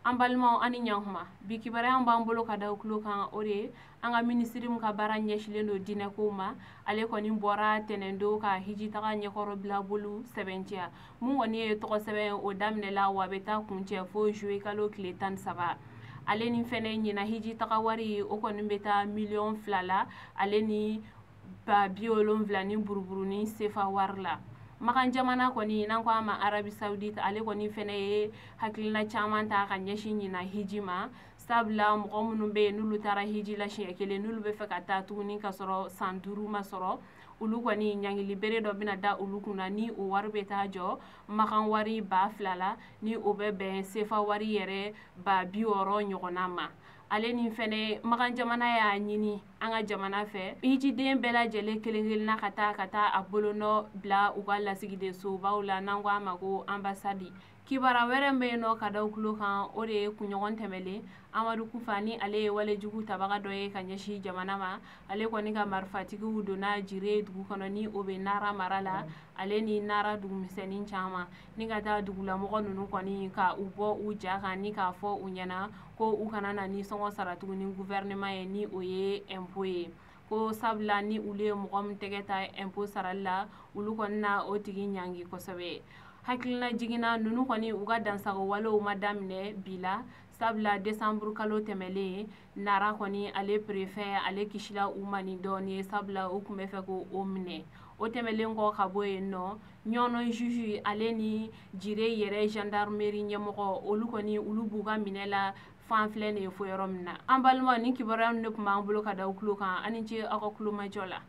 An balimaw, ani ɲankuma. Bi kibaruya b'an bolo ka da tulo kan, o de ye an ka minisiri min ka baara ɲɛsilen don diinɛkow ma, ale kɔni bɔra tɛnɛndo ka hijitaga ɲɛkɔrɔ bila bolo sɛbɛntiya. Mun kɔni ye tɔgɔ sɛbɛn, o daminɛla wa bɛ taa kuncɛ fo juillet kalo tile 13. Ale ni fɛnɛ ɲina hijitaga wari, o kɔni bɛ taa miliyɔn 2 la, ale ni 70,000 ni buruburuni sefa wari la. Makan jamana kɔni, n'an ko a ma Arabie Saoudite, ale kɔni fɛnɛ ye hakilina caman ta ka ɲɛsin ɲina hiji ma, sabula mɔgɔ minnu bɛ yen n'olu taara hiji la siɲɛ kelen, n'olu bɛ fɛ ka taa tuguni ka sɔrɔ san 5 ma sɔrɔ, olu kɔni ɲangili bere dɔ bɛna da olu kunna, ni o wari bɛ taa jɔ makan wari 2000 la, ni o bɛ bɛn sefa wari yɛrɛ 60,000 ɲɔgɔnna ma. Ale ni fɛnɛ Makan jamana y'a ɲini an ka jamana fɛ, hijiden bɛɛ lajɛlen kelen kelenna ka taa a bolonɔ bila u ka lasigiden sobaw la, n'an ko a ma ko ambassade. Kibara wɛrɛ bɛ yen nɔ ka da tulo kan, o de ye kunɲɔgɔn tɛmɛlen, Amadu Kufa, ni ale ye walejugu tabaga dɔ ye ka ɲɛsin jamana ma, ale kɔni ka marifatigiw donna Jire dugu kɔnɔ, ni o bɛ Nara mara la, ale ni Nara dugumisɛnnin caman, ni ka taa dugulamɔgɔ ninnu kɔni ka u bɔ u ja kan, ni k'a fɔ u ɲɛna ko u kana na ni sɔngɔ sara tuguni gouvernement ye, ni o ye impôt ye, ko sabula ni olu ye mɔgɔ min tɛgɛ ta impôt sarali la, olu kɔni na o tigi ɲangi kosɛbɛ. Hakilina jiginna, ninnu kɔni u ka dansago walew ma daminɛ bi la, sabula desanburu kalo tɛmɛlen, Nara kɔni ale préfet, ale kisila u ma ni dɔɔni ye, sabula u tun bɛ fɛ ko o minɛ. O tɛmɛlen kɔ ka bɔ yen nɔ, Ɲɔnɔ juge, ale ni Jire yɛrɛ gendarmerie ɲɛmɔgɔ, olu kɔni olu b'u ka minɛ la fan filɛ nin ye fo yɔrɔ min na. An balima, ni kibaruya ninnu de tun b'an bolo ka da tulo kan. Ani ce aw ka kulomajɔ la.